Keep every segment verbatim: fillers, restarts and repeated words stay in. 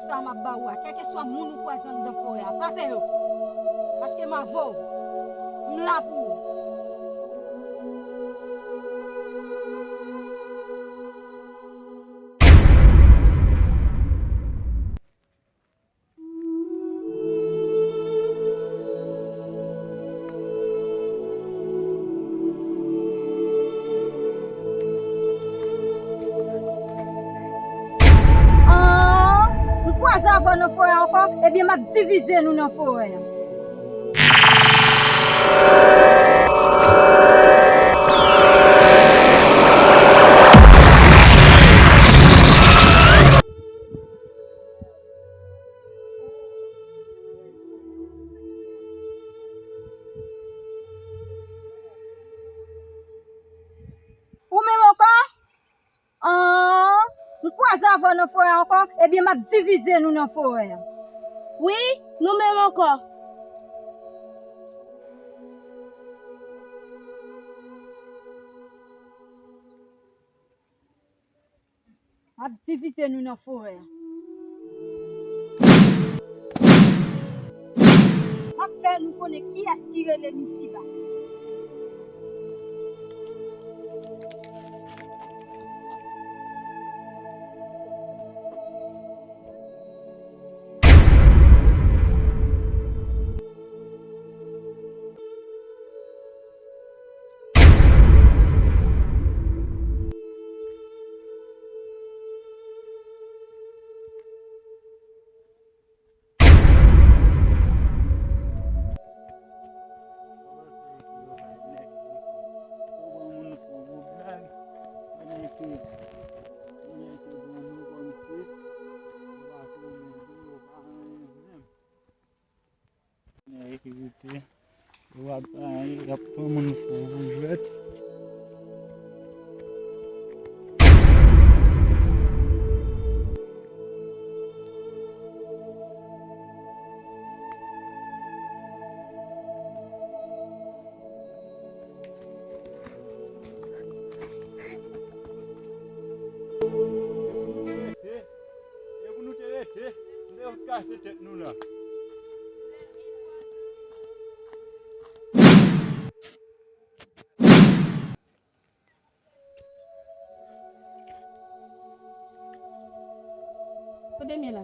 Sa m ap ba ou a, kèlkeswa moun ou kwaze anndan forè a, pa pè yo. Paske m avè w. M la pou ou. An, m kwaze avè w nan forè a ankò, ebyen m ap divize nou nan forè a. Ou menm ankò? An, m kwaze avè w nan forè a ankò, ebyen m ap divize nou nan forè a. Wi, nou menm ankò. M ap divize nou nan forè a. M ap fè nou konnen kiyès ki rele m isiba. Nan sekirite, yo ap, y ap pran moun pou, pou jwèt. E pou nou te rete, nou te fout kase tèt nou la. Kote m ye la?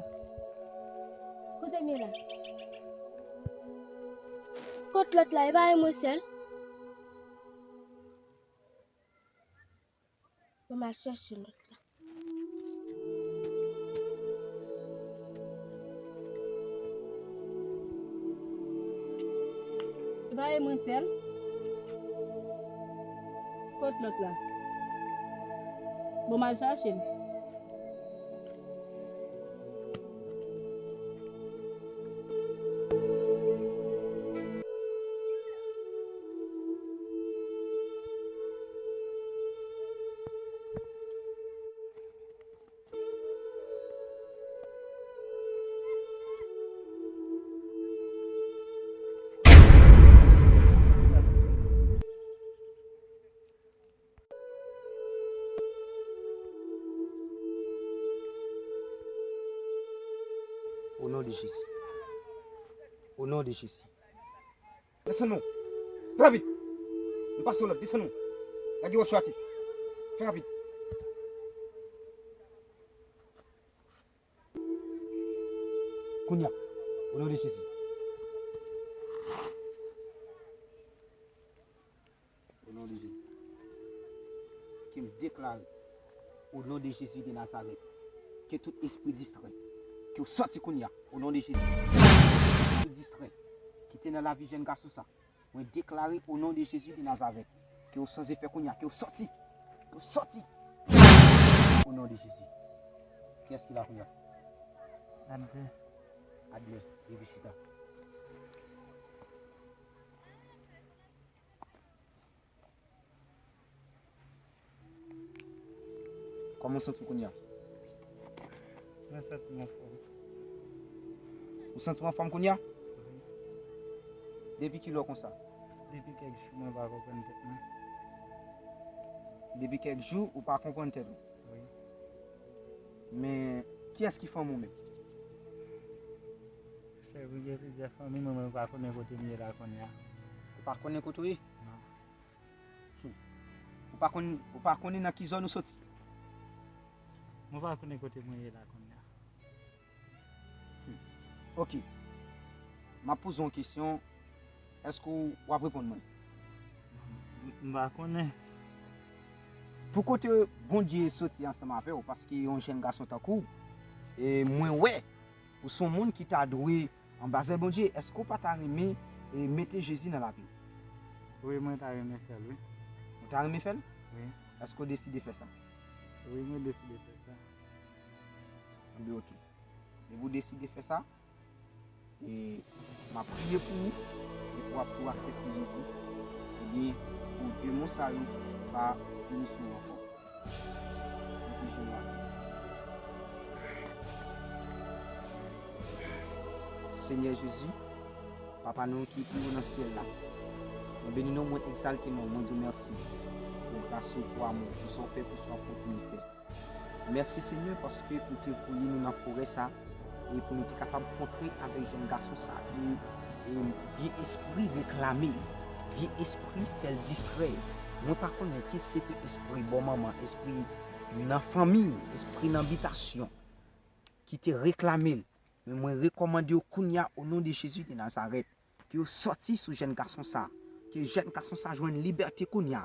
Kote m ye la? Kot lòt la? E pa e mwen sèl? Bon, m al chèche lòt la. E pa e mwen sèl? Kot lòt la? Bon, m al chache l. O non de Jezi. O non de Jezi. Desann non. Fè rapid. Nou pase yon lòt. Desann non. Lage wòch yo atè. Fè rapid. Kounye a, o non de Jezi. O non de Jezi. Ke m deklare, o non de Jezi de Nazarèt, ke tout espri distrè, ke w sòti kounye a, o non de Jezi. Tout distrè ki te nan lavi jèn gason sa, mwen deklare o non de Jezi de Nazarèt, ke w san efè kounye a, ke w sòti, ke w sòti. O non de Jezi. Kiyès ki la kounye a? Adlè. Adlè, leve chita. Kòman w santi w kounye a? Mwen santi m anfòm. Ou santi w anfòm kounye a? Wi. Depi kilè w konsa? Depi kèk jou mwen pa konprann tèt mwen. Depi kèk jou ou pa konprann tèt ou? Wi. Men, kiyès ki fanmi w menm? Gen plizyè fanmi mwen, mwen pa konnen kote m ye la kounye a. Ou pa konnen kote w ye? Non. Hmm. Ou pa konn, ou pa konnen nan ki zòn ou soti? Mwen pa konnen kote mwen ye la kounye a. Hmm. Ok. M ap poze w yon kesyon. Èske w ap reponn mwen? M, m pa konnen. Pou kote Bondye soti ansanm avè w, paske yon jèn gason tankou w, e mwen wè, ou se yon moun ki ta dwe anba zèl Bondye. Èske w pa ta renmen, e, mete Jezi nan lavi w? Wi, mwen ta renmen fè l, wi. Ou ta renmen fè l? Wi. Èske w deside fè sa? Wi, mwen deside fè sa. Anben, ok. Depi w deside fè sa, e m ap priye pou ou, e pou w ap tou aksepte Jezi, ebyen, pou demon sa yo pa vini sou ou ankò. Mete jenou atè. Senyè Jezi, Papa nou ki pi wo nan syèl la, mwen beni non w, mwen egzalte non w, mwen di w mèsi pou gras ou, pou amou w, pou sa w fè, pou sa w ap kontinye fè. Mèsi, Senyè, paske ou te voye nou nan forè sa, e pou nou te kapab kontre avèk jèn gason sa, e, e vye espri reklame l, vye espri fè l distrè. Mwen pa konnen ki se te espri bò manman, espri nan fanmi, espri nan bitasyon ki te reklame l. Men mwen rekòmande w kounye a, o non de Jezi de Nazarèt, ke yo sòti sou jèn gason sa, ke jèn gason sa jwenn libète kounye a,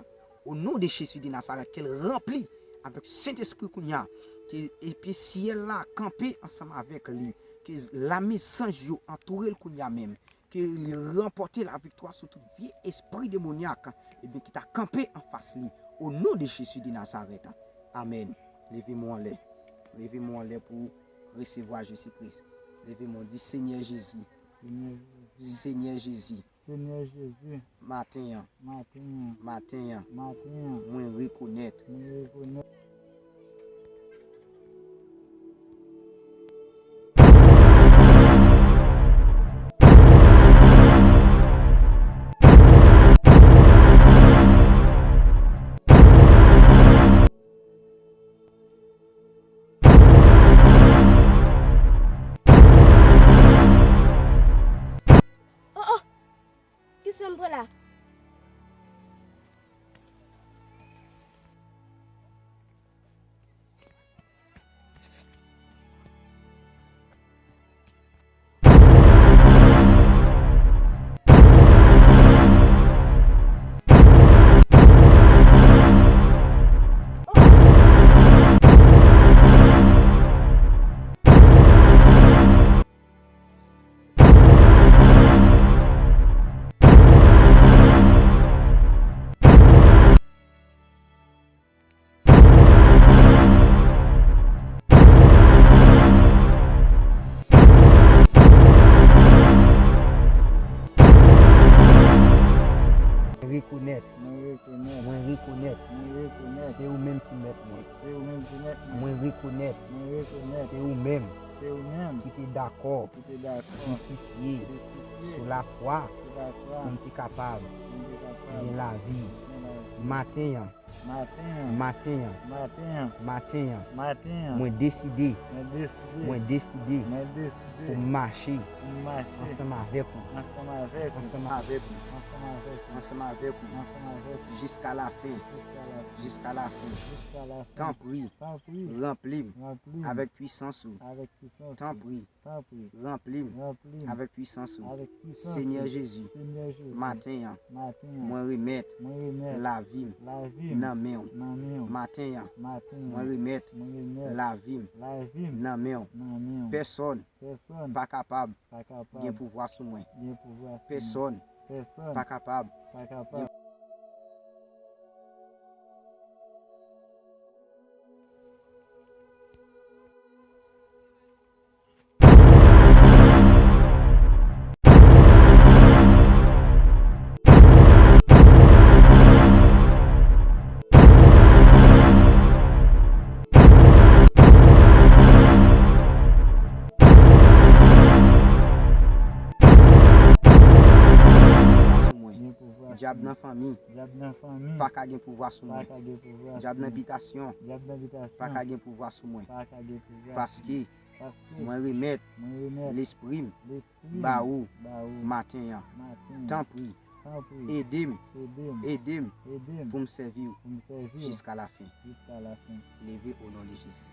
o non de Jezi de Nazarèt, ke l ranpli avèk Sentespri kounye a, ke epi syèl la kanpe ansanm avèk li, ke lame zanj yo antoure l kounye a menm, ke li ranpòte laviktwa sou tout vye espri demonyak, ebyen, ki ta kanpe anfas li, o non de Jezi de Nazarèt. Amèn. Leve men w anlè. Leve men w anlè pou resevwa Jezi Kris. Leve men w, di, Senyè Jezi, Senyè Jezi, Senyè Jezi, Senyè Jezi, maten an, maten an, maten an, maten an, mwen rekonèt, mwen rekonèt. Oh, oh! Kisa m pran la? Mwen rekonèt. Mwen rekonèt. Mwen rekonèt. Mwen rekonèt. Se ou menm ki mèt mwen. Se ou menm ki mèt mwen. Mwen rekonèt. Mwen rekonèt. Se ou menm. Se ou menm. Ki te dakò. Ki te dakò. Krisifye. Krisifye. Sou lakwa. Sou lakwa. Pou m te kapab. Pou m te kapab. Gen lavi. Gen lavi. Maten an. Maten an. Maten an. Maten an. Maten an. Maten an. Mwen deside. Mwen deside. Mwen deside. Mwen deside. Pou m mache. Pou m mache. Ansanm avèk ou. Ansanm avèk ou. Ansanm avèk ou. Ansanm avèk ou. Ansanm avèk ou. Ansanm avèk ou. Jiska lafen. Jiska lafen. Jiska lafen. Jiska lafen. Tanpri. Tanpri. Ranpli m. Ranpli m. Avèk pwisans ou. Avèk pwisans ou. Tanpri. Tanpri. Ranpli m. Ranpli m. Avèk pwisans ou. Avèk pwisans ou. Senyè Jezi. Senyè Jezi. Maten an. Maten an. Mwen remèt. Mwen remèt. Lavi m. Lavi m. Nan men w. Nan men w. Maten an. Maten an. Mwen remèt. Mwen remèt. Lavi m. Lavi m. Nan men w. Nan men w. Pèsòn. Pèsòn. Pa kapab. Pa kapab. Gen pouvwa sou mwen. Gen pouvwa sou mwen. Pèsòn. Pèsòn. Pa kapab. Pa kapab. Gen Dyab nan fanmi. Dyab nan fanmi. Dyab nan fanmi. Pa ka gen pouvwa sou mwen. Pa ka gen pouvwa sou mwen. Dyab nan bitasyon. Dyab nan bitasyon. Pa ka gen pouvwa sou mwen. Pa ka gen pouvwa sou mwen. Paske Paske mwen remèt mwen remèt lespri m lespri m ba ou ba ou maten an. Maten an. Tanpri, tanpri ede m, ede m ede m ede m pou m sèvi w pou m sèvi w jiska lafen. Jiska lafen. Leve o non de Jezi.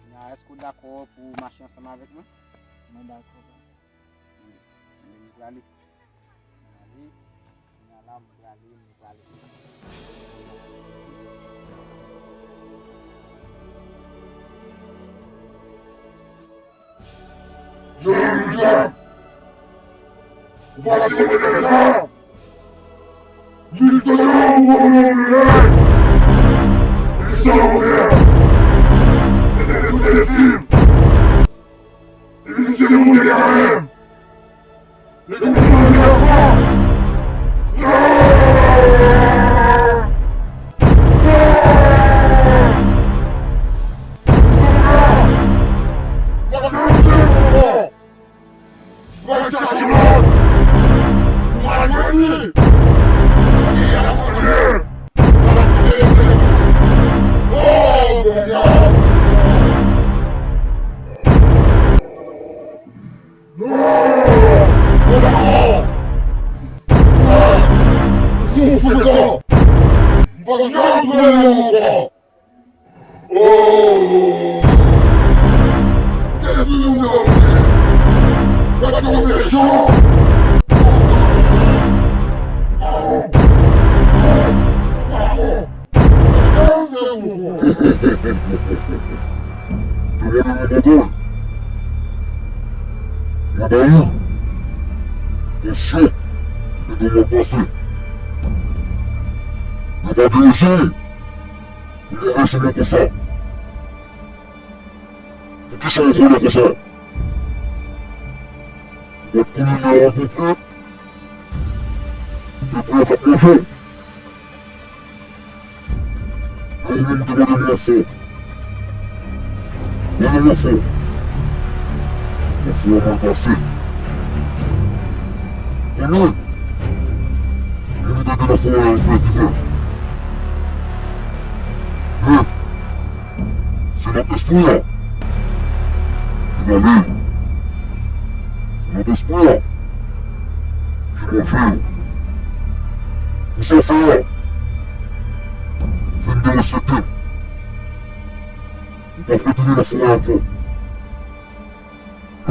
Kounye a, èske w dakò pou w mache ansanm avèk mwen? Mwen dakò, baz. Anben, nou prale. Nou prale. Kounye a la, nou prale, nou prale. Yo, Milton! Ou pa sipoze fè sa! Milton, yo, ou pa sipoze fè sa! Li se yon volè! Se te tout lespri m! Li se yon volè kanmenm! Li te konn manje ankò! Non! Non! Sovè! Pa fè yon sèl ankò! Pral chache lòt pou maltwèt li. Paske y ap konnen, y ap konnen se ou. Oh, Bondye! Non! Non, dakò! Ou se yon frekan! M pa janm pran yon ankò! Oh! Kèk moun yo, gade yon mechan! Demande yon pòtay. Mwen ba ou pousyon ki te gen mwen pase. Mwen pa dirije. Pou move sou mwen konsa. Poukisa w vole konsa? Ou pa t konnen lè a gon prèt? Se prèt k ap manje w. Ou menm ou te mande m yon fò. Mwen menm yon fò. Yon fò a mal pase. Konnen, li te gen nan fò a yon fè divè. Men, se lòt espri a ki rale. Se lòt espri a ki manje yo. Pou sa fè a, vin derespekte. Ou p ap retounen nan fò a ankò.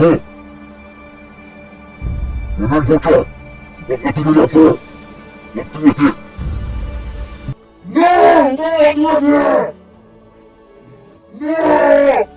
Non! Mwen menm konsa, ou p ap retounen ankò. W ap tou rete. Non! Ou p ap retounen! Non!